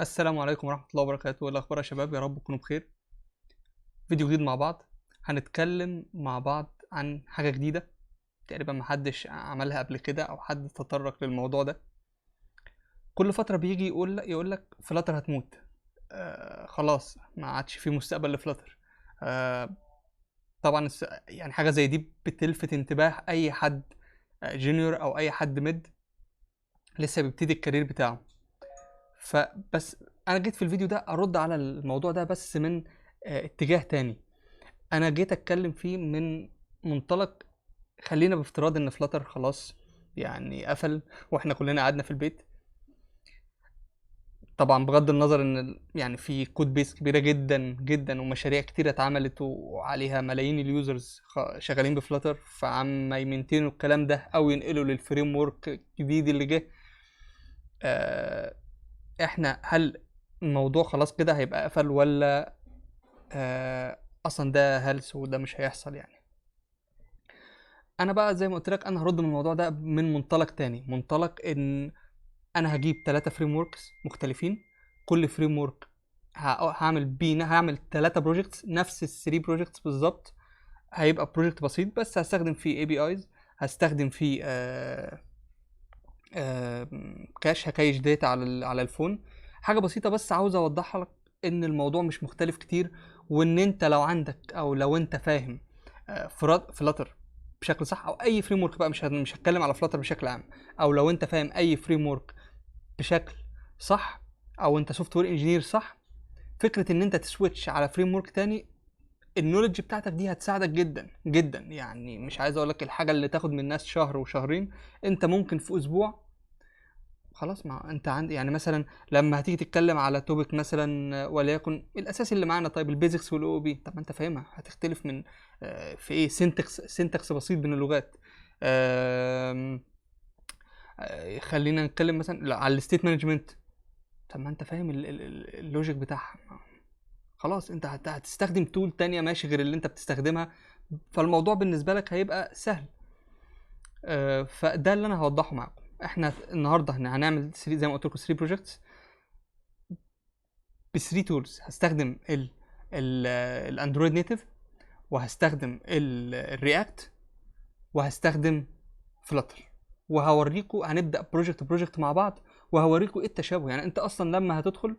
السلام عليكم ورحمة الله وبركاته. إيه الأخبار يا شباب؟ يا رب تكونوا بخير. فيديو جديد مع بعض، هنتكلم مع بعض عن حاجة جديدة تقريبا محدش عملها قبل كده أو حد تطرق للموضوع ده. كل فترة بيجي يقول لك Flutter هتموت، خلاص ما عادش في مستقبل ل Flutter. طبعا يعني حاجة زي دي بتلفت انتباه أي حد junior أو أي حد mid لسه بيبتدي ال career بتاعه. فبس انا جيت في الفيديو ده ارد على الموضوع ده بس من اتجاه تاني. انا جيت اتكلم فيه من منطلق، خلينا بافتراض ان Flutter خلاص يعني قفل واحنا كلنا قعدنا في البيت. طبعا بغض النظر ان يعني في code base كبيرة جدا جدا ومشاريع كتيرة اتعملت وعليها ملايين ال users شغالين ب Flutter، فعما ي maintain وا الكلام ده او ينقلوا لل framework الجديد اللي جه. احنا هل الموضوع خلاص كده هيبقى قفل ولا اصلا ده هلس وده مش هيحصل؟ يعني انا بقى زي ما قلت لك انا هرد من الموضوع ده من منطلق تاني، منطلق ان انا هجيب 3 frameworks مختلفين، كل framework هعمل بيه، هعمل 3 projects نفس ال 3 projects بالظبط. هيبقى project بسيط بس هستخدم فيه APIs، هستخدم فيه cache، ه cache data على ال phone، حاجة بسيطة بس عاوز اوضحها لك ان الموضوع مش مختلف كتير، وان انت لو عندك او لو انت فاهم Flutter بشكل صح او اي framework بقى، مش هتكلم على Flutter بشكل عام، او لو انت فاهم اي framework بشكل صح او انت software engineer صح، فكرة ان انت ت switch على framework تاني ال knowledge بتاعتك دي هتساعدك جدا جدا. يعني مش عايز اقول لك الحاجة اللي تاخد من الناس شهر وشهرين انت ممكن في اسبوع خلاص. ما انت عند يعني مثلا لما هتيجي تتكلم على topic مثلا وليكن الاساسي اللي معانا، طيب ال basics وال OOP، طب ما انت فاهمها، هتختلف من في ايه؟ syntax بسيط بين اللغات. خلينا نتكلم مثلا لا، على ال state management، طب ما انت فاهم ال logic بتاعها، خلاص انت هتستخدم tool تانية ماشي غير اللي انت بتستخدمها، فالموضوع بالنسبة لك هيبقى سهل. فده اللي انا هوضحه معاكم. احنا النهارده هنعمل 3 زي ما قلت لكم 3 projects ب 3 tools. هستخدم ال Android native، وهستخدم ال React، وهستخدم Flutter، وهوريكم هنبدا project project مع بعض، وهوريكم ايه التشابه. يعني انت اصلا لما هتدخل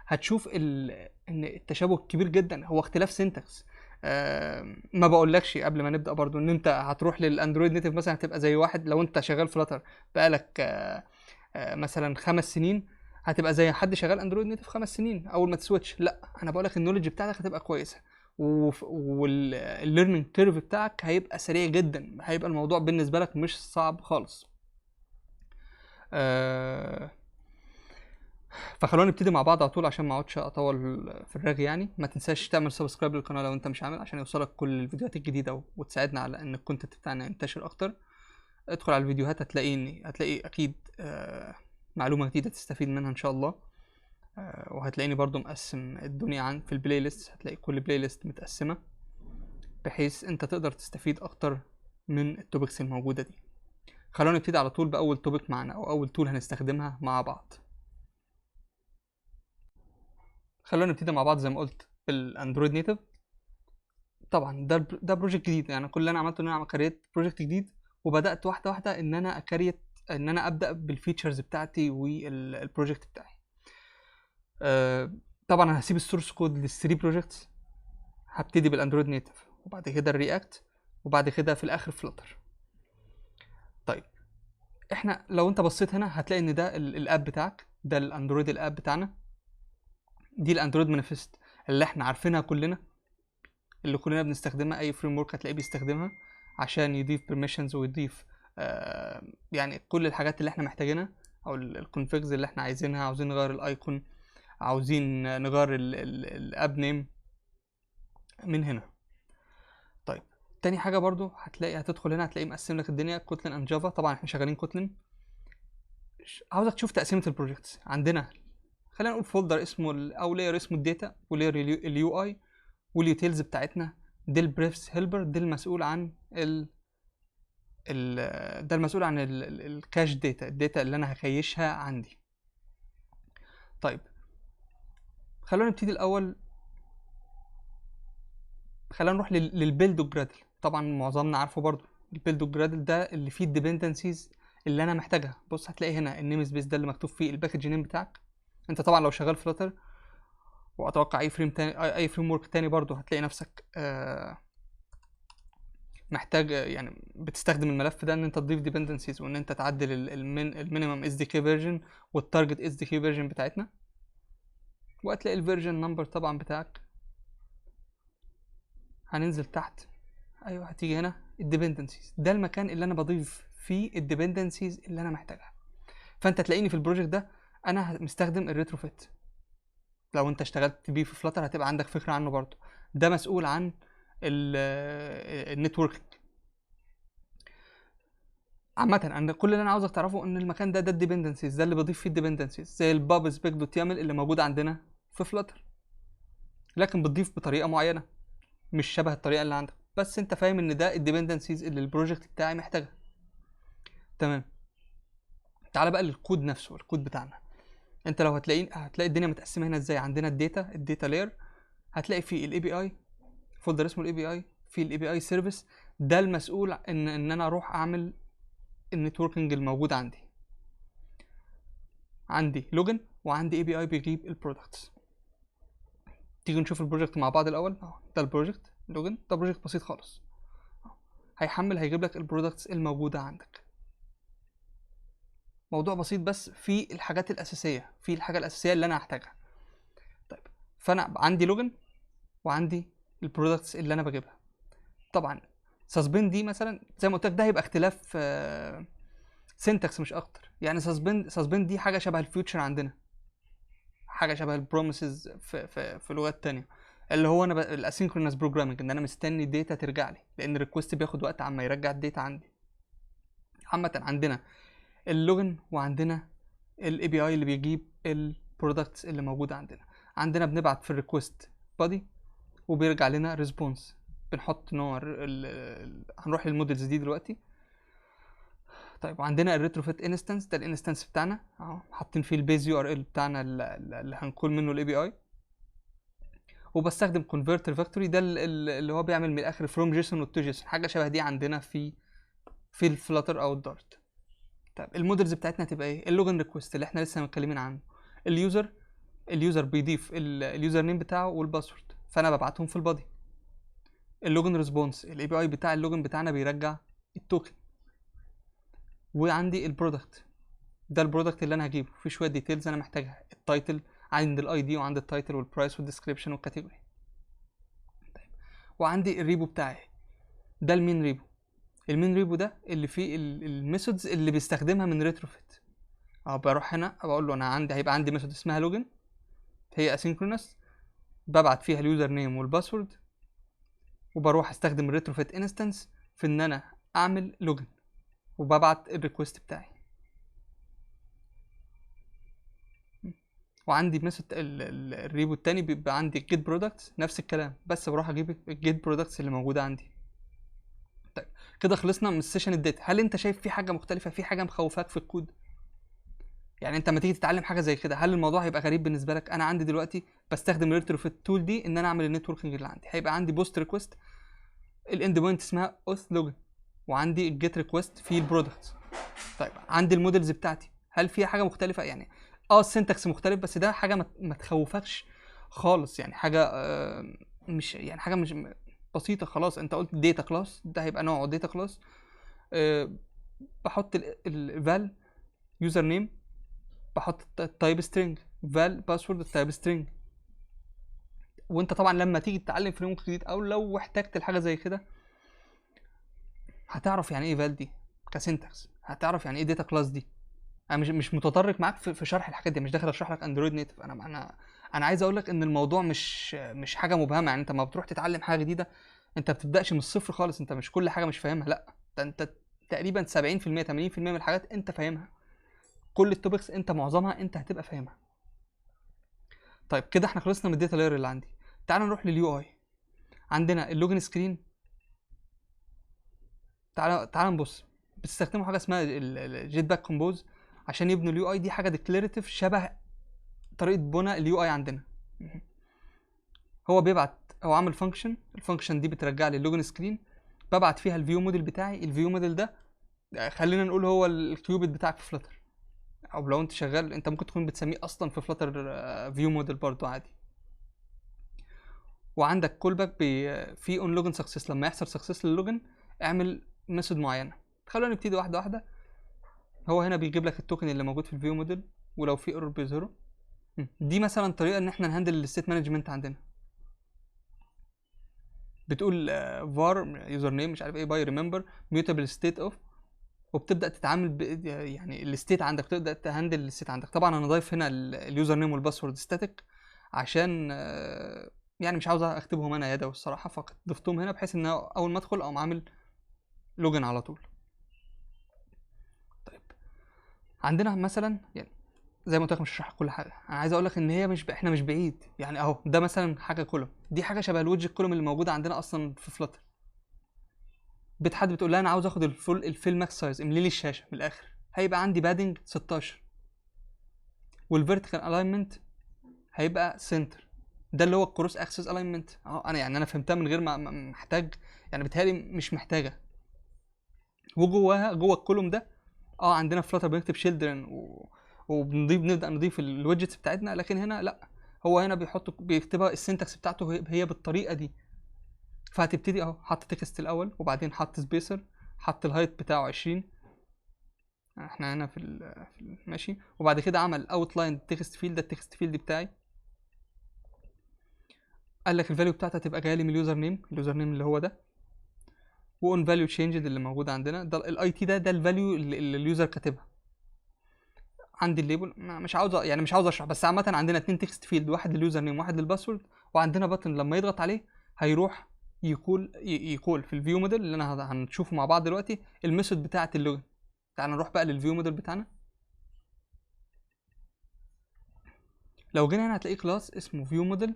هتشوف ان التشابه كبير جدا، هو اختلاف syntax. ما بقولكش قبل ما نبدا برضو ان انت هتروح لل Android native مثلا هتبقى زي واحد لو انت شغال Flutter بقالك مثلا 5 سنين، هتبقى زي حد شغال Android native 5 سنين اول ما ت switch. لا، انا بقولك ال knowledge بتاعتك هتبقى كويسة، وال learning curve بتاعك هيبقى سريع جدا، هيبقى الموضوع بالنسبة لك مش صعب خالص. فخلونا نبتدي مع بعض على طول عشان ما اقعدش اطول في الرغي. يعني ما تنساش تعمل subscribe للقناة لو انت مش عامل، عشان يوصلك كل الفيديوهات الجديدة وتساعدنا على ان ال content بتاعنا ينتشر اكتر. ادخل على الفيديوهات هتلاقي اكيد معلومة جديدة تستفيد منها ان شاء الله. وهتلاقيني برضو مقسم الدنيا عن في ال playlist، هتلاقي كل playlist متقسمه بحيث انت تقدر تستفيد اكتر من ال topics الموجودة دي. خلونا نبتدي على طول باول topic معانا او اول tool هنستخدمها مع بعض. خلونا نبتدي مع بعض زي ما قلت بال Android native. طبعا ده project جديد، يعني كل اللي انا عملته ان انا create project جديد، وبدات واحدة واحدة ان انا ا create، ان انا ابدا بال features بتاعتي وال project بتاعي. طبعا انا هسيب ال source code لل 3 projects، هبتدي بال Android native وبعد كده ال React وبعد كده في الاخر Flutter. طيب احنا لو انت بصيت هنا هتلاقي ان ده ال app بتاعك، ده ال Android ال app بتاعنا، دي ال Android manifest اللي احنا عارفينها كلنا، اللي كلنا بنستخدمها، اي framework هتلاقيه بيستخدمها عشان يضيف permissions ويضيف يعني كل الحاجات اللي احنا محتاجينها او ال configs اللي احنا عايزينها. عاوزين نغير ال icon، عاوزين نغير ال app name من هنا. طيب تاني حاجة برضو هتدخل هنا هتلاقيه مقسم لك الدنيا Kotlin and Java. طبعا احنا شغالين Kotlin. عاوزك تشوف تقسيمه ال projects عندنا. خلينا نقول folder اسمه او layer اسمه ال data، و layer ال UI وال utils بتاعتنا، دي ال prefs helper، دي المسؤول عن ال ال ده المسؤول عن ال cache data، ال data اللي انا ه cache ها عندي. طيب خلونا نبتدي الاول، خلينا نروح لل build Gradle. طبعا معظمنا عارفه برضو ال build Gradle ده اللي فيه ال dependencies اللي انا محتاجها. بص هتلاقي هنا ال namespace ده اللي مكتوب فيه ال package name بتاعك. انت طبعا لو شغال Flutter، واتوقع اي frame تاني، اي framework تاني برضو هتلاقي نفسك محتاج، يعني بتستخدم الملف ده ان انت تضيف dependencies وان انت تعدل ال minimum SDK version وال target SDK version بتاعتنا. وهتلاقي ال version number طبعا بتاعك. هننزل تحت، ايوه هتيجي هنا ال dependencies، ده المكان اللي انا بضيف فيه ال dependencies اللي انا محتاجها. فانت تلاقيني في ال project ده انا مستخدم ال Retrofit. لو انت اشتغلت بيه في Flutter هتبقى عندك فكرة عنه برضو. ده مسؤول عن ال networking عامة. انا كل اللي انا عاوزك تعرفه ان المكان ده ال dependencies، ده اللي بضيف فيه ال dependencies زي ال pubspec dot yaml اللي موجود عندنا في Flutter، لكن بتضيف بطريقة معينة مش شبه الطريقة اللي عندك، بس انت فاهم ان ده ال dependencies اللي ال project بتاعي محتاجها. تمام. تعالى بقى للكود نفسه، الكود بتاعنا. انت لو هتلاقي الدنيا متقسمه هنا ازاي. عندنا ال data، ال data layer هتلاقي فيه ال API folder اسمه ال API، في ال API service ده المسؤول ان انا اروح اعمل ال networking الموجود عندي. عندي login وعندي API بيجيب ال products. تيجي نشوف ال project مع بعض الاول. ده ال project login، ده project بسيط خالص. هيحمل هيجيب لك ال products الموجودة عندك. موضوع بسيط بس في الحاجات الاساسية، في الحاجة الاساسية اللي انا هحتاجها. طيب فانا عندي login وعندي ال products اللي انا بجيبها. طبعا suspend دي مثلا زي ما قلت لك ده هيبقى اختلاف syntax مش اكتر. يعني suspend دي حاجة شبه ال future عندنا، حاجة شبه ال promises في لغات تانية، اللي هو انا ال asynchronous programming، ان انا مستني data ترجع لي، لان ال request بياخد وقت عما يرجع ال data عندي. عامة عندنا ال login وعندنا ال API اللي بيجيب ال products اللي موجودة عندنا. عندنا بنبعت في ال request body وبيرجع لنا response. بنحط نوع هنروح لل models دي دلوقتي. طيب وعندنا ال Retrofit instance، ده ال instance بتاعنا اهو، حاطين فيه ال base URL بتاعنا اللي هن call منه ال API. وبستخدم converter factory، ده اللي هو بيعمل من الاخر from JSON و to JSON، حاجة شبه دي عندنا في ال Flutter او ال Dart. طيب ال models بتاعتنا هتبقى ايه؟ ال login request اللي احنا لسه متكلمين عنه، ال user بيضيف ال username بتاعه وال password، فانا ببعتهم في ال body. ال login response، ال API بتاع ال login بتاعنا بيرجع ال token. وعندي ال product، ده ال product اللي انا هجيبه، في شوية details انا محتاجها، ال title عند ال ID وعند ال title وال price وال description وال category. طيب وعندي ال repo بتاعي، ده ال main repo. ال main repo ده اللي فيه ال methods اللي بيستخدمها من Retrofit. بروح هنا بقول له انا هيبقى عندي method اسمها login، هي asynchronous، ببعت فيها ال username وال password، وبروح استخدم ال Retrofit instance في ان انا اعمل login، وببعت ال request بتاعي. وعندي method ال repo التاني بيبقى عندي get products، نفس الكلام، بس بروح اجيب ال get products اللي موجودة عندي. طيب كده خلصنا من ال session ال data. هل انت شايف في حاجة مختلفة، في حاجة مخوفاك في الكود؟ يعني انت لما تيجي تتعلم حاجة زي كده هل الموضوع هيبقى غريب بالنسبة لك؟ انا عندي دلوقتي بستخدم ال Retrofit tool دي ان انا اعمل ال networking اللي عندي. هيبقى عندي post request، ال endpoint اسمها auth login، وعندي ال get request في ال products. طيب عندي ال models بتاعتي، هل فيها حاجة مختلفة؟ يعني ال syntax مختلف، بس ده حاجة ما تخوفكش خالص، يعني حاجة مش يعني حاجة مش بسيطة خلاص. انت قلت data class، ده هيبقى نوعه data class. بحط ال val username، بحط ال type string، val password ال type string. وانت طبعا لما تيجي تتعلم framework جديد او لو احتجت لحاجة زي كده هتعرف يعني ايه val دي ك syntax، هتعرف يعني ايه data class دي. انا مش متطرق معاك في شرح الحاجات دي، مش داخل اشرح لك Android native. انا عايز اقول لك ان الموضوع مش حاجة مبهمة. يعني انت ما بتروح تتعلم حاجة جديدة انت بتبداش من الصفر خالص، انت مش كل حاجة مش فاهمها، لا ده انت تقريبا 70% 80% من الحاجات انت فاهمها، كل ال topics انت معظمها انت هتبقى فاهمها. طيب كده احنا خلصنا من ال data layer اللي عندي. تعال نروح لل UI. عندنا ال login screen، تعال نبص، بتستخدموا حاجة اسمها ال Jetpack Compose عشان يبنوا ال UI. دي حاجة declarative شبه طريقه بناء ال UI عندنا. هو بيبعت، هو عامل function، ال function دي بترجع لي ال login screen، ببعت فيها ال view model بتاعي. ال view model ده خلينا نقول هو ال Cubit بتاعك في Flutter، او لو انت شغال انت ممكن تكون بتسميه اصلا في Flutter view model برضو عادي. وعندك callback في on login success، لما يحصل success لل login اعمل method معينة. خلونا نبتدي واحدة واحدة. هو هنا بيجيب لك ال token اللي موجود في ال view model، ولو في error بيظهره. دي مثلا طريقه ان احنا ن handle ال state management عندنا. بتقول var username مش عارف ايه by remember mutable state of، وبتبدا تتعامل يعني ال state عندك، بتبدا ت handle ال state عندك. طبعا انا ضايف هنا ال username وال password static عشان يعني مش عاوز اكتبهم انا يدوي الصراحة، فضفتهم هنا بحيث ان اول ما ادخل اقوم عامل login على طول. طيب عندنا مثلا يعني زي ما قلت لك مش هشرح كل حاجة، انا عايز اقول لك ان هي مش احنا مش بعيد يعني. اهو ده مثلا حاجة column، دي حاجة شبه ال widget column اللي موجودة عندنا اصلا في Flutter. بتحد بتقول لها انا عاوز اخد ال full ال fill max size، املي لي الشاشة من الاخر. هيبقى عندي padding 16، وال vertical alignment هيبقى center، ده اللي هو ال cross axis alignment. اهو انا يعني انا فهمتها من غير ما محتاج، يعني بيتهيألي مش محتاجه. وجواها جوه ال column ده عندنا في Flutter بنكتب children وبنضيف، نبدا نضيف ال widgets بتاعتنا، لكن هنا لا، هو هنا بيحط بيكتبها ال syntax بتاعته هي بالطريقة دي. فهتبتدي اهو، حط text الاول وبعدين حط spacer، حط ال height بتاعه 20، احنا هنا في ال ماشي، وبعد كده عمل outline text field، ده ال text field بتاعي. قال لك ال value بتاعتها تبقى جاية لي من ال username، ال username اللي هو ده، و on value changed اللي موجود عندنا ده ال it ده ال value اللي ال user كاتبها. عندي ال label، مش عاوز يعني مش عاوز اشرح، بس عامة عندنا اتنين text field، واحد لل username وواحد لل password، وعندنا button لما يضغط عليه هيروح يقول في ال view model اللي انا هنشوفه مع بعض دلوقتي ال method بتاعه ال login. تعال نروح بقى لل view model بتاعنا. لو جينا هنا هتلاقي class اسمه view model،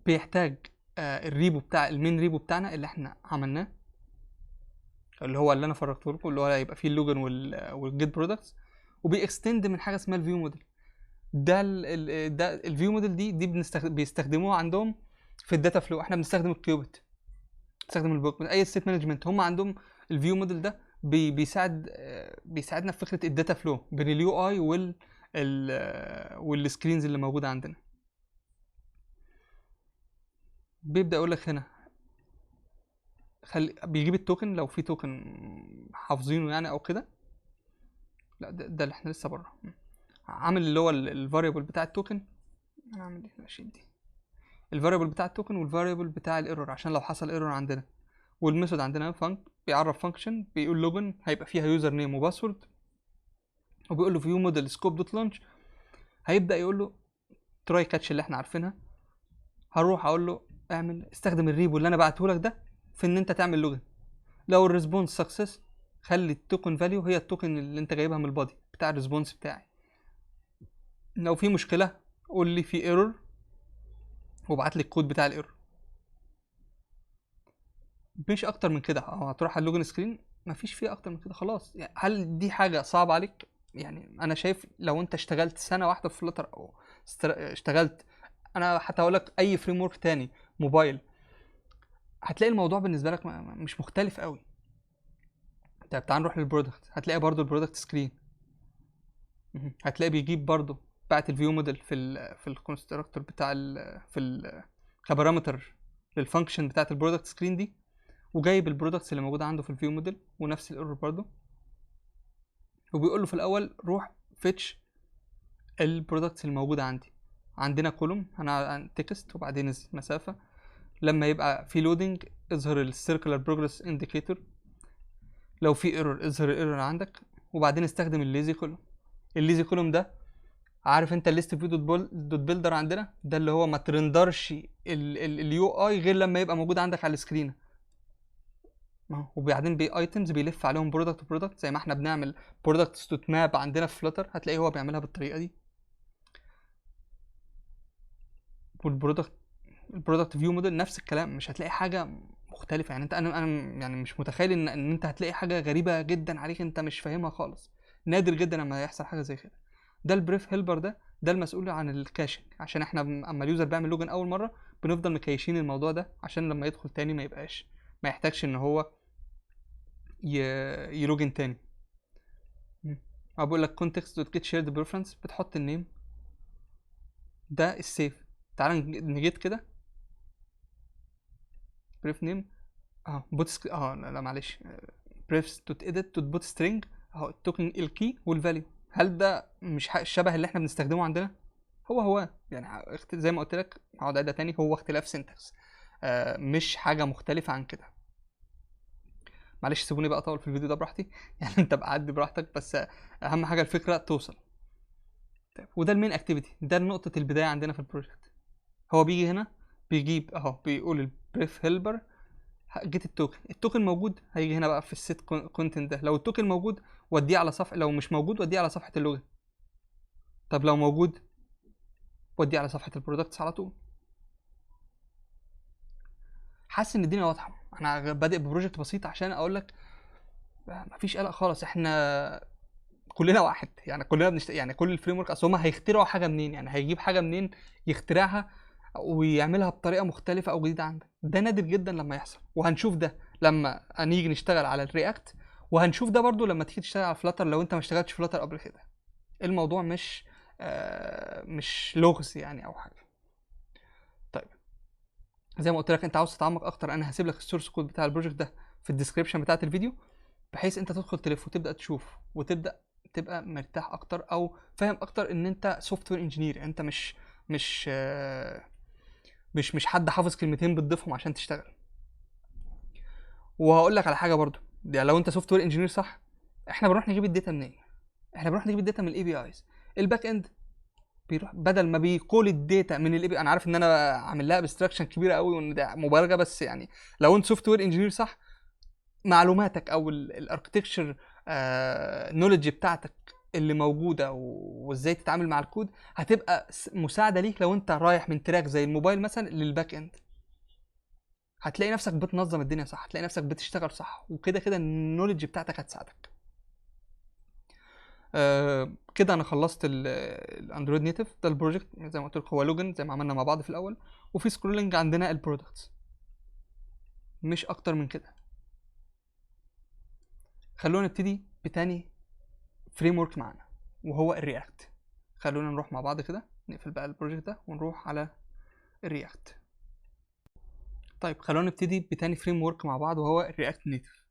بيحتاج ال repo بتاع ال main repo بتاعنا اللي احنا عملناه، اللي هو اللي انا فرجته لكم، اللي هو هيبقى فيه ال login وال get products، وبي extend من حاجة اسمها ال view model. ده ده ال view model دي بيستخدموها عندهم في ال data flow. احنا بنستخدم ال Cubit، بنستخدم البوك، اي state management هم عندهم ال view model ده بيساعدنا في فكرة ال data flow بين ال UI وال screens اللي موجودة عندنا. بيبدا يقول لك هنا بيجيب ال token لو في token حافظينه يعني او كده. لا ده اللي احنا لسه بره عامل اللي هو ال variable بتاع ال token. انا عامل ايه؟ اشيل دي ال variable بتاع ال token وال variable بتاع ال error عشان لو حصل error عندنا. وال method عندنا func بيعرف function بيقول login هيبقى فيها username و password، وبيقول له view model scope dot launch. هيبدا يقول له try catch اللي احنا عارفينها. هروح اقول له اعمل استخدم ال repo اللي انا بعته لك ده في ان انت تعمل login. لو ال response success خلي ال token value هي ال token اللي انت جايبها من ال body بتاع ال response بتاعي. لو في مشكلة قول لي في error وابعت لي الكود بتاع ال error. مش اكتر من كده. هتروح على ال login screen مفيش فيه اكتر من كده خلاص. يعني هل دي حاجة صعبة عليك؟ يعني انا شايف لو انت اشتغلت سنة واحدة في Flutter او اشتغلت، انا حتى هقول لك اي framework تاني موبايل، هتلاقي الموضوع بالنسبة لك مش مختلف قوي. طيب تعال نروح لل product. هتلاقي برضو ال product screen، هتلاقي بيجيب برضو بعت ال view model في ال constructor بتاع ال في ال ك parameter لل function بتاعت ال product screen دي، وجايب ال products اللي موجودة عنده في ال view model ونفس ال error برضو، وبيقول له في الاول روح fetch ال products اللي موجودة عندي. عندنا column انا text وبعدين مسافة، لما يبقى في loading اظهر ال circular progress indicator، لو في error اظهر ال error عندك، وبعدين استخدم ال lazy column. ال lazy column ده عارف انت ال list view dot builder عندنا ده اللي هو ما ت render ش ال UI غير لما يبقى موجود عندك على ال screen. وبعدين بي items بيلف عليهم product product زي ما احنا بنعمل products dot map عندنا في Flutter، هتلاقيه هو بيعملها بالطريقة دي. وال product ال product view model نفس الكلام، مش هتلاقي حاجة مختلفة. يعني انت انا يعني مش متخيل ان انت هتلاقي حاجة غريبة جدا عليك انت مش فاهمها خالص. نادر جدا لما يحصل حاجة زي كده. ده ال pref helper، ده ده المسؤول عن ال caching، عشان احنا اما ال user بيعمل login اول مرة بنفضل مكيشين الموضوع ده عشان لما يدخل تاني ما يحتاجش ان هو ي login تاني. او بقول لك context dot get shared preference، بتحط ال name ده ال save. تعال ن get كده pref name، put لا, لا معلش، prefs dot edit dot put string اهو ال token ال key وال value. هل ده مش شبه اللي احنا بنستخدمه عندنا؟ هو هو يعني زي ما قلت لك، هقعد اعيدها تاني، هو اختلاف syntax، مش حاجة مختلفة عن كده. معلش سيبوني بقى اطول في الفيديو ده براحتي، يعني انت بقى عدي براحتك، بس اهم حاجة الفكرة توصل. طيب وده ال main activity، ده نقطة البداية عندنا في ال project. هو بيجي هنا بيجيب اهو، بيقول ال pref helper get ال token، ال token موجود، هيجي هنا بقى في ال set content ده، لو ال token موجود وديه على صفحة، لو مش موجود وديه على صفحة ال login. طب لو موجود وديه على صفحة ال products على طول. حاسس ان الدنيا واضحة. انا بادئ ب project بسيط عشان اقول لك مفيش قلق خالص، احنا كلنا واحد يعني، كلنا يعني كل ال framework، اصل هما هيخترعوا حاجة منين؟ يعني هيجيب حاجة منين يخترعها ويعملها بطريقة مختلفة او جديدة عندك؟ ده نادر جدا لما يحصل، وهنشوف ده لما نيجي نشتغل على ال React، وهنشوف ده برضو لما تيجي تشتغل على Flutter لو انت ما اشتغلتش Flutter قبل كده. الموضوع مش لغز يعني او حاجة. طيب زي ما قلت لك انت عاوز تتعمق اكتر، انا هسيب لك ال source code بتاع ال project ده في ال description بتاعت الفيديو، بحيث انت تدخل تلف وتبدا تشوف وتبدا تبقى مرتاح اكتر او فاهم اكتر ان انت software engineer، انت مش حد حافظ كلمتين بتضيفهم عشان تشتغل. وهقول لك على حاجة برضو، يعني لو انت software engineer صح، احنا بنروح نجيب ال data منين؟ احنا بنروح نجيب ال data من ال APIs. ال back end بيروح بدل ما بي call ال data من ال API، انا عارف ان انا عامل لها abstraction كبيرة قوي وان ده مبالغه، بس يعني لو انت software engineer صح، معلوماتك او ال architecture knowledge بتاعتك اللي موجودة وازاي تتعامل مع الكود هتبقى مساعدة ليك. لو انت رايح من track زي الموبايل مثلا لل back end، هتلاقي نفسك بتنظم الدنيا صح، هتلاقي نفسك بتشتغل صح، وكده كده ال knowledge بتاعتك هتساعدك. كده انا خلصت ال Android native. ده ال project زي ما قلت لكم هو login زي ما عملنا مع بعض في الاول، وفي scrolling عندنا ال products، مش اكتر من كده. خلونا نبتدي بتاني framework معانا وهو ال React. خلونا نروح مع بعض كده، نقفل بقى ال project ده ونروح على ال React. طيب خلونا نبتدي بتاني framework مع بعض وهو ال React Native.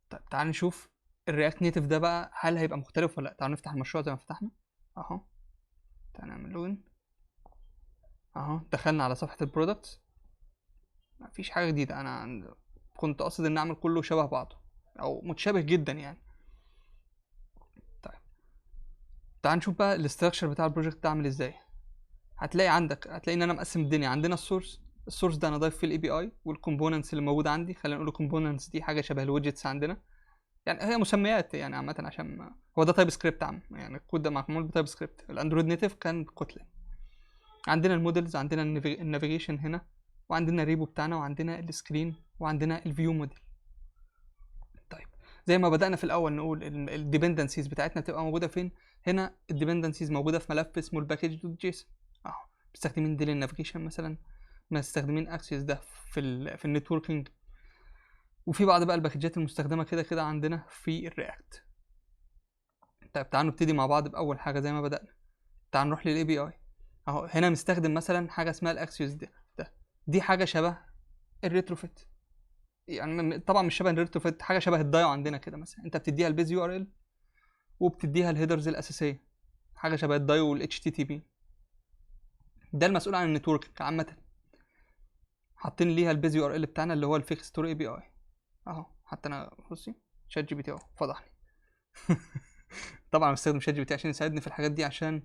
طيب تعال نشوف ال React Native ده بقى هل هيبقى مختلف ولا لا. تعالوا نفتح المشروع زي ما فتحنا اهو، تعال نعمل login اهو، دخلنا على صفحة ال products، مفيش حاجة جديدة. انا كنت قاصد ان اعمل كله شبه بعضه او متشابه جدا يعني. طيب تعال نشوف بقى ال structure بتاع ال project ده عامل ازاي. هتلاقي ان انا مقسم الدنيا. عندنا ال source، ال source ده انا ضايف فيه ال API وال components اللي موجودة عندي. خلينا نقول ال components دي حاجة شبه ال widgets عندنا، يعني هي مسميات يعني عامة، عشان هو ده TypeScript عام، يعني الكود ده معمول ب TypeScript. ال Android native كان Kotlin. عندنا ال models، عندنا ال navigation هنا، وعندنا ال repo بتاعنا، وعندنا ال screen، وعندنا ال view model. طيب زي ما بدأنا في الأول نقول ال dependencies بتاعتنا بتبقى موجودة فين؟ هنا ال dependencies موجودة في ملف اسمه ال package dot json اهو. مستخدمين دي لل navigation مثلا، مستخدمين axios ده في ال networking، وفي بعض بقى ال packageات المستخدمة كده كده عندنا في ال React. طيب تعالوا نبتدي مع بعض بأول حاجة زي ما بدأنا. تعالوا نروح لل API اهو. هنا مستخدم مثلا حاجة اسمها ال axios ده دي حاجة شبه ال Retrofit، يعني طبعا مش شبه ال Retrofit، حاجة شبه ال Dio عندنا كده مثلا. انت بتديها ال base URL وبتديها ال headers الاساسية، حاجة شبه ال Dio وال HTTP. ده المسؤول عن ال network عامة. حاطين ليها ال base URL بتاعنا اللي هو ال fake store API اهو. حتى انا بصي ChatGPT اهو فضحني. طبعا بستخدم ChatGPT عشان يساعدني في الحاجات دي، عشان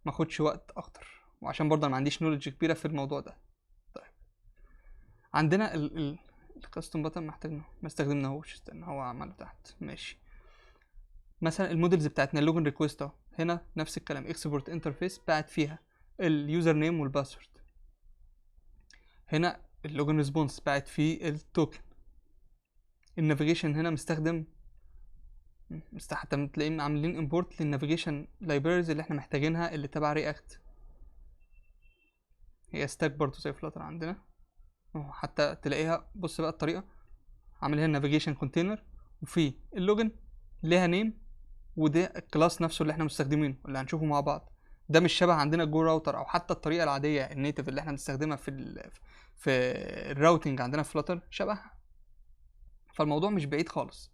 ما اخدش وقت اكتر، وعشان برضه انا ما عنديش knowledge كبيرة في الموضوع ده. طيب عندنا ال custom button محتاجناه، ما استخدمناهوش، استنى هو عمله تحت ماشي. مثلا ال models بتاعتنا ال login request اهو، هنا نفس الكلام، export interface بعت فيها ال username وال password. هنا ال login response بعت فيه ال token. ال navigation هنا مستخدم بس حتى تلاقيهم عاملين import لل navigation libraries اللي احنا محتاجينها اللي تبع React. هي stack برضو زي Flutter عندنا، حتى تلاقيها بص بقى الطريقة عاملها navigation container، وفي ال login ليها name، وده ال class نفسه اللي احنا مستخدمينه اللي هنشوفه مع بعض. ده مش شبه عندنا ال go router او حتى الطريقة العادية ال native اللي احنا بنستخدمها في ال routing عندنا في Flutter شبهها، فالموضوع مش بعيد خالص.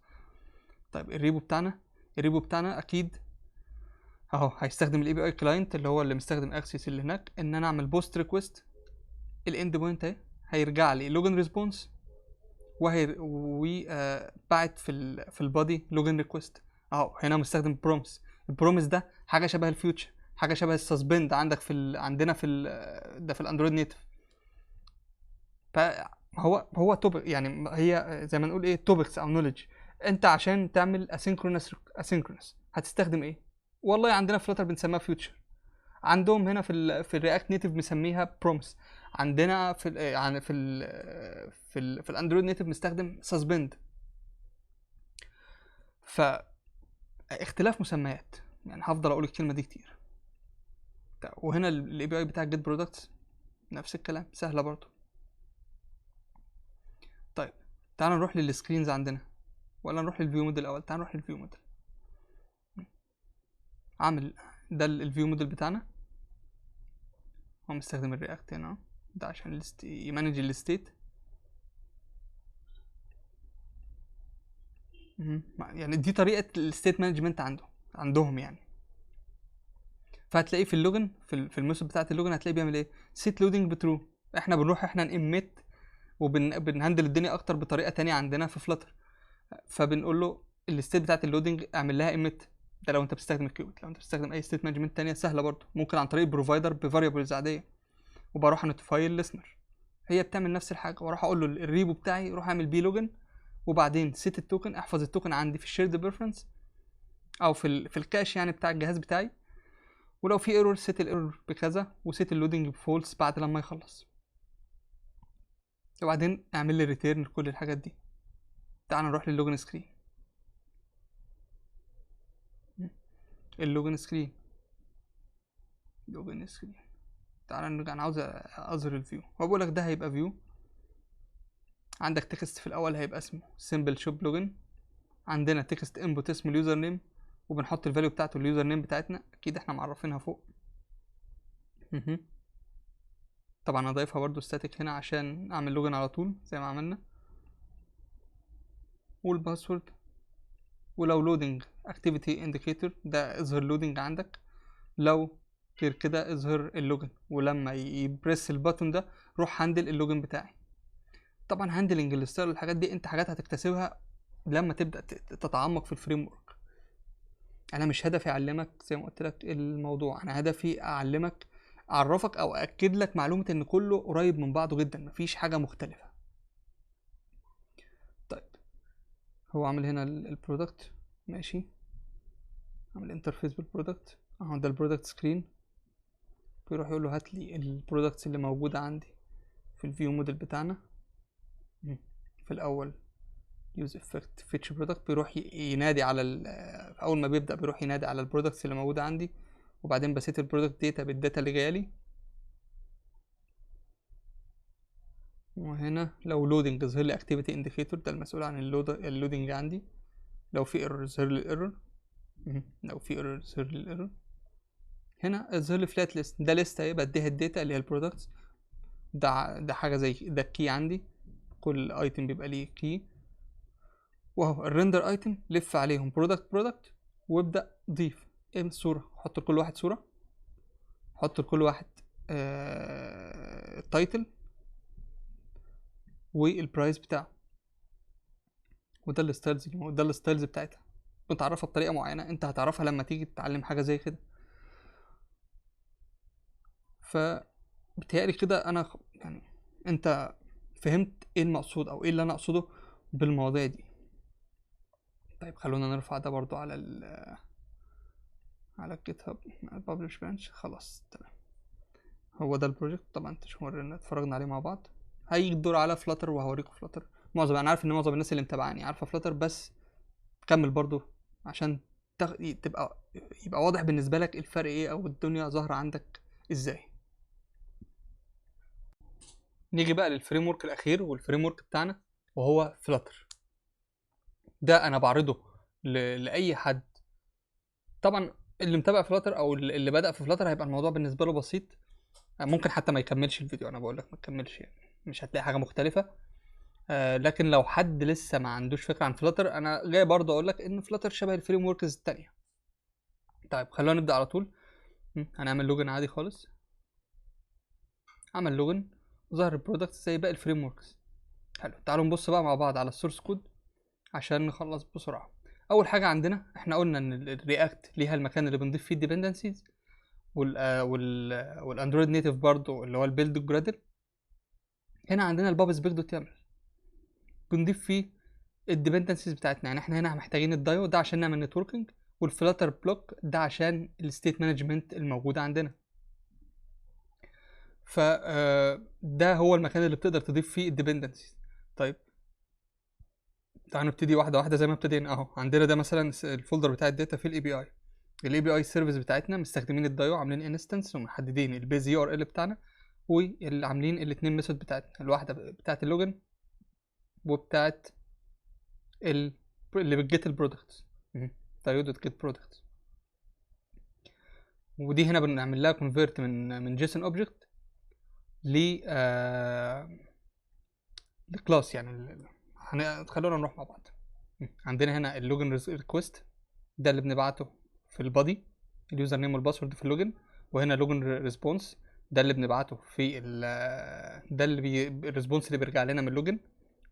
طيب ال repo بتاعنا، ال repo بتاعنا اكيد اهو هيستخدم ال API client اللي هو اللي مستخدم Axios اللي هناك، ان انا اعمل post request، ال endpoint اهي هيرجع لي login response، وهي وبعت في ال body login request اهو. هنا مستخدم promise، ال promise ده حاجة شبه ال future، حاجة شبه ال suspend عندك عندنا ده في ال Android native. فهو هو topic، يعني هي زي ما نقول ايه topics او knowledge. انت عشان تعمل asynchronous هتستخدم ايه؟ والله عندنا في Flutter بنسميها future، عندهم هنا في ال React Native بنسميها promise، عندنا في ال يعني في ال في ال في ال Android native بنستخدم suspend. ف اختلاف مسميات، يعني هفضل اقول الكلمة دي كتير. وهنا ال API بتاع get products نفس الكلام، سهلة برضو. طيب تعال نروح لل screens عندنا، ولا نروح لل view model الاول؟ تعال نروح لل view model. عامل ده ال view model بتاعنا، هو مستخدم ال React هنا ده عشان ي manage ال state. يعني دي طريقه ال state management عندهم يعني. فهتلاقيه في ال login، في ال method بتاعه ال login هتلاقيه بيعمل ايه؟ set loading ب true. احنا بنروح احنا ن emit وبن handle الدنيا اكتر بطريقة تانية عندنا في Flutter، فبنقول له ال state بتاعه ال loading اعمل لها emit. ده لو انت بتستخدم ال Cubit. لو انت بتستخدم اي state management تانية سهلة برضو، ممكن عن طريق provider ب variables عادية، وبروح notify ال listener هي بتعمل نفس الحاجة، واروح اقول له ال repo بتاعي روح اعمل بيه login، وبعدين set ال token، احفظ ال token عندي في ال shared preference او في ال cache يعني بتاع الجهاز بتاعي، ولو في error set ال error بكذا، و set ال loading ب false بعد لما يخلص، وبعدين اعمل لي return لكل الحاجات دي. تعال نروح لل login screen. ال login screen، login screen، تعال نرجع، انا عاوز اظهر ال view. هو بيقول لك ده هيبقى view، عندك text في الاول هيبقى اسمه simple shop login، عندنا text input اسمه ال username، وبنحط ال value بتاعته ال username بتاعتنا اكيد احنا معرفينها فوق. طبعا انا ضايفها برضو static هنا عشان اعمل login على طول زي ما عملنا، وال password، ولو loading activity indicator ده اظهر loading عندك، لو غير كده اظهر ال login، ولما ي press ال button ده روح handle ال login بتاعي. طبعا handling ال style والحاجات دي انت حاجات هتكتسبها لما تبدا تتعمق في ال framework. انا مش هدفي اعلمك زي ما قلت لك الموضوع، انا هدفي اعلمك، اعرفك او اكد لك معلومة ان كله قريب من بعضه جدا، مفيش حاجة مختلفة. طيب هو عامل هنا ال product، ماشي، عامل interface بال product اهو، ده ال product screen، بيروح يقول له هات لي ال products اللي موجودة عندي في ال view model بتاعنا. في الاول use effect fetch product، بيروح ينادي على اول ما بيبدا بيروح ينادي على ال products اللي موجودة عندي، وبعدين ب set ال product data بال data اللي جاية لي. وهنا لو loading ظهر لي activity indicator، ده المسؤول عن ال loading عندي. لو في error ظهر لي ال error، لو في error ظهر لي ال error. هنا اظهر لي flat list، ده list اهي بديها ال data اللي هي ال products، ده حاجة زي ده ال key عندي، كل item بيبقى ليه key. واهو ال render item لف عليهم product product، وابدا ضيف ايه صوره، حط لكل واحد صوره، حط لكل واحد title وال price بتاعه، وده ال styles، وده ال styles بتاعتها بتعرفها بطريقة معينة انت هتعرفها لما تيجي تتعلم حاجة زي كده. فبتهيألي كده انا يعني انت فهمت ايه المقصود او ايه اللي انا اقصده بالمواضيع دي. طيب خلونا نرفع ده برضو على على ال GitHub publish branch. خلاص تمام، هو ده ال project. طبعا انت شو اتفرجنا عليه مع بعض. هيجي الدور على Flutter وهوريكم Flutter. معظم انا عارف ان معظم الناس اللي متابعاني عارفه Flutter، بس كمل برضو عشان تبقى يبقى واضح بالنسبة لك الفرق ايه او الدنيا ظاهره عندك ازاي. نيجي بقى لل framework الاخير وال framework بتاعنا وهو Flutter. ده انا بعرضه لاي حد. طبعا اللي متابع Flutter او اللي بدأ في Flutter هيبقى الموضوع بالنسبة له بسيط، ممكن حتى ما يكملش الفيديو، انا بقول لك ما تكملش يعني مش هتلاقي حاجة مختلفة. لكن لو حد لسه ما عندوش فكرة عن Flutter، انا جاي برضه اقول لك ان Flutter شبه ال frameworks التانية. طيب خلونا نبدا على طول. هنعمل login عادي خالص، عمل login، ظهر ال product زي باقي ال frameworks. حلو، تعالوا نبص بقى مع بعض على ال source code عشان نخلص بسرعة. اول حاجة عندنا احنا قلنا ان ال React ليها المكان اللي بنضيف فيه ال dependencies، وال Android native برضو اللي هو ال build Gradle. هنا عندنا ال pubspec dot yaml بنضيف فيه ال dependencies بتاعتنا. يعني احنا هنا محتاجين ال Dio ده عشان نعمل networking، وال Flutter Bloc ده عشان ال state management الموجودة عندنا. فده هو المكان اللي بتقدر تضيف فيه ال dependencies. طيب تعالوا نبتدي واحدة واحدة زي ما ابتدينا اهو. عندنا ده مثلا ال folder بتاع ال data في ال API، ال API service بتاعتنا مستخدمين ال Dio، عاملين instance ومحددين ال base URL بتاعنا، واللي عاملين الاثنين method بتاعتنا، الواحدة بتاعت ال login وبتاعت اللي بت get ال products، Dio dot get products. ودي هنا بنعمل لها convert من JSON object ل ل class. يعني خلونا نروح مع بعض. عندنا هنا ال login request ده اللي بنبعته في ال body، ال username وال password في ال login، وهنا login response ده اللي بنبعته في ده اللي ال response اللي بيرجع لنا من ال login.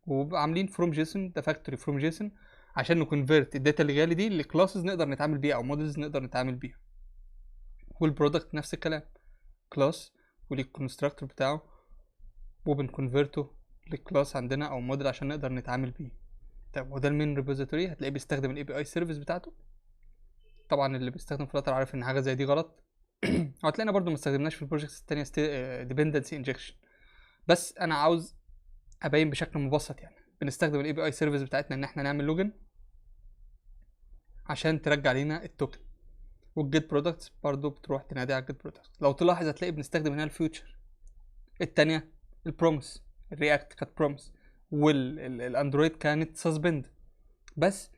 وعاملين from JSON، ده factory from JSON عشان ن convert ال data اللي جاية دي ل classes نقدر نتعامل بيها او models نقدر نتعامل بيها. وال product نفس الكلام، class وليه ال constructor بتاعه وبن convert ه لل class عندنا او موديل عشان نقدر نتعامل بيه. طيب وده ال main repository، هتلاقيه بيستخدم ال API service بتاعته. طبعا اللي بيستخدم Flutter عارف ان حاجة زي دي غلط. وهتلاقينا برضو ما استخدمناش في ال projects التانية dependency injection، بس انا عاوز ابين بشكل مبسط. يعني بنستخدم ال API service بتاعتنا ان احنا نعمل login عشان ترجع لنا ال token، وال get products برضو بتروح تنادي على ال get products. لو تلاحظ هتلاقي بنستخدم هنا ال future، التانية ال promise، ال React كانت promise وال Android كانت suspend، بس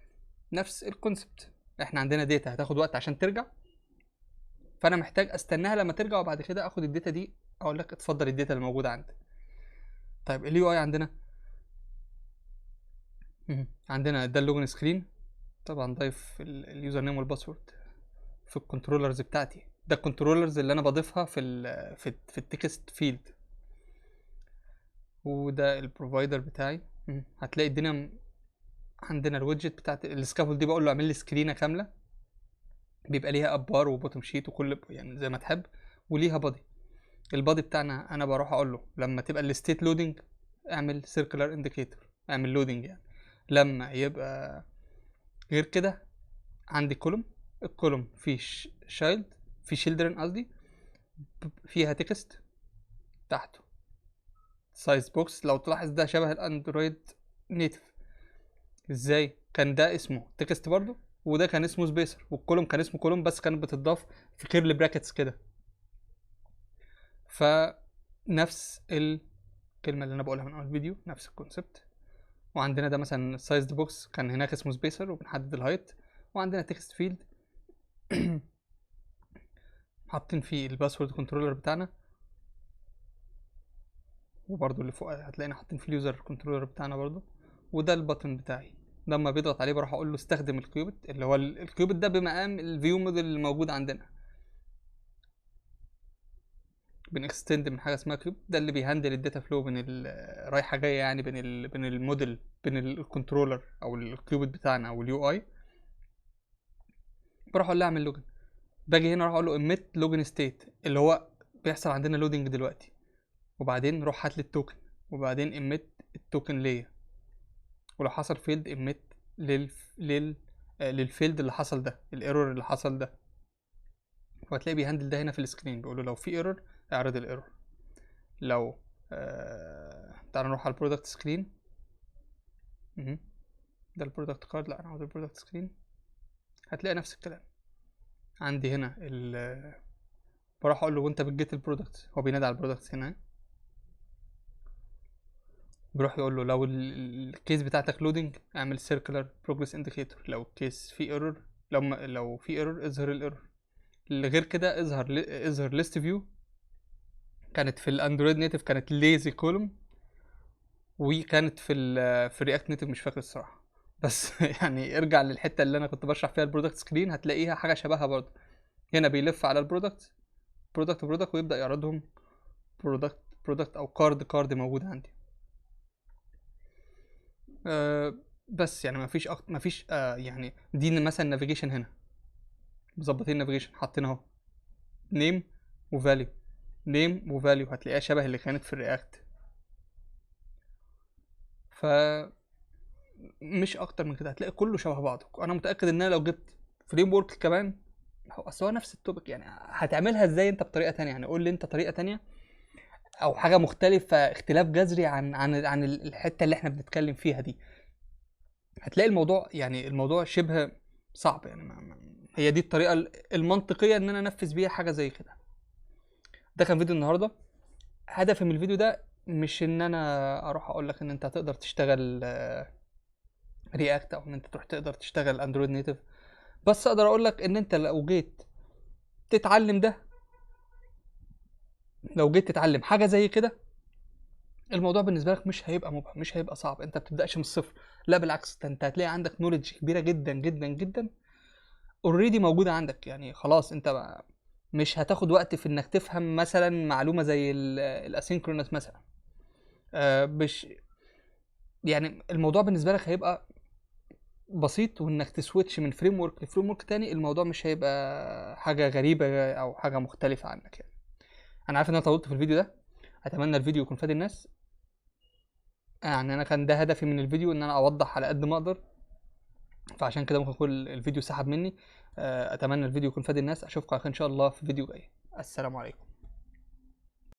نفس ال concept. احنا عندنا data هتاخد وقت عشان ترجع، فانا محتاج استناها لما ترجع وبعد كده اخد ال data دي اقول لك اتفضل ال data اللي موجودة عندك. طيب ال UI عندنا ده ال login screen، طبعا ضايف ال username وال password في ال controllers بتاعتي. ده ال controllers اللي انا بضيفها في ال text field، وده ال provider بتاعي. هتلاقي الدنيا عندنا ال widget بتاعت ال scaffold دي، بقول له اعمل لي screen ه كاملة بيبقى ليها app bar و bottom sheet وكل يعني زي ما تحب، وليها body. ال body بتاعنا انا بروح اقول له لما تبقى ال state loading اعمل circular indicator، اعمل loading. يعني لما يبقى غير كده عندي column، ال column فيه child، في children قصدي، فيها text تحته sized box. لو تلاحظ ده شبه ال Android native ازاي، كان ده اسمه text برضو، وده كان اسمه spacer، وال column كان اسمه column بس كانت بتضاف في curly brackets كده. فنفس الكلمة اللي انا بقولها من اول فيديو، نفس ال concept. وعندنا ده مثلا sized box كان هناك اسمه spacer وبنحدد ال height، وعندنا text field حاطين فيه ال password controller بتاعنا، وبرضو اللي فوق هتلاقينا حاطين فيه ال user controller بتاعنا برضو. وده ال button بتاعي، لما بيضغط عليه بروح اقول له استخدم ال Cubit، اللي هو ال Cubit ده بمقام ال view model اللي موجود عندنا. بن extend من حاجة اسمها Cubit، ده اللي بي handle ال data flow بين رايحة جاية، يعني بين الموديل، بين ال controller او ال Cubit بتاعنا او ال UI. بروح اقول له اعمل login، باجي هنا اروح اقول له emit login state اللي هو بيحصل عندنا loading دلوقتي، وبعدين روح هات لي ال token، وبعدين emit ال token ليا، ولو حصل failed emit لل failed اللي حصل ده، ال error اللي حصل ده. وهتلاقي بي handle ده هنا في ال screen، بيقول له لو في error اعرض ال error. لو تعال نروح على ال product screen، ده ال product card، لا انا عاوز ال product screen. هتلاقي نفس الكلام عندي هنا. بروح اقول له وانت بت get ال product، هو بينادي على ال product هنا، بيروح يقول له لو ال case بتاعتك loading اعمل circular progress indicator، لو ال case في error، لو في error اظهر ال error، اللي غير كده اظهر list view. كانت في ال Android native كانت lazy column، وكانت في ال React Native مش فاكر الصراحة، بس يعني ارجع للحتة اللي انا كنت بشرح فيها ال product screen هتلاقيها حاجة شبهها برضه. هنا بيلف على ال product product product ويبدا يعرضهم product product او card card موجود عندي. بس يعني ما فيش يعني دي مثلا navigation هنا مظبطين navigation، حاطين اهو name و value، name و value، هتلاقيها شبه اللي كانت في ال React. ف مش اكتر من كده، هتلاقي كله شبه بعضه. انا متاكد ان انا لو جبت framework كمان، هو اصل هو نفس ال topic، يعني هتعملها ازاي انت بطريقة تانية؟ يعني قول لي انت طريقه تانية او حاجة مختلفة اختلاف جذري عن الحتة اللي احنا بنتكلم فيها دي. هتلاقي الموضوع يعني الموضوع شبه صعب يعني، هي دي الطريقة المنطقية ان انا انفذ بيها حاجة زي كده. ده كان فيديو النهارده. هدفي من الفيديو ده مش ان انا اروح اقول لك ان انت هتقدر تشتغل React او ان انت تروح تقدر تشتغل Android native، بس اقدر اقول لك ان انت لو جيت تتعلم ده، لو جيت تتعلم حاجة زي كده، الموضوع بالنسبة لك مش هيبقى مبهم، مش هيبقى صعب، انت بتبداش من الصفر، لا بالعكس، ده انت هتلاقي عندك knowledge كبيرة جدا جدا جدا already موجودة عندك. يعني خلاص انت بقى مش هتاخد وقت في انك تفهم مثلا معلومة زي ال asynchronous مثلا، مش يعني الموضوع بالنسبة لك هيبقى بسيط، وانك ت switch من framework ل framework تاني الموضوع مش هيبقى حاجة غريبة او حاجة مختلفة عنك. يعني انا عارف ان انا طولت في الفيديو ده، اتمنى الفيديو يكون فاد الناس. يعني انا كان ده هدفي من الفيديو، ان انا اوضح على قد ما اقدر، فعشان كده ممكن يكون الفيديو سحب مني. اتمنى الفيديو يكون فاد الناس. اشوفكم على خير ان شاء الله في فيديو جاي. السلام عليكم.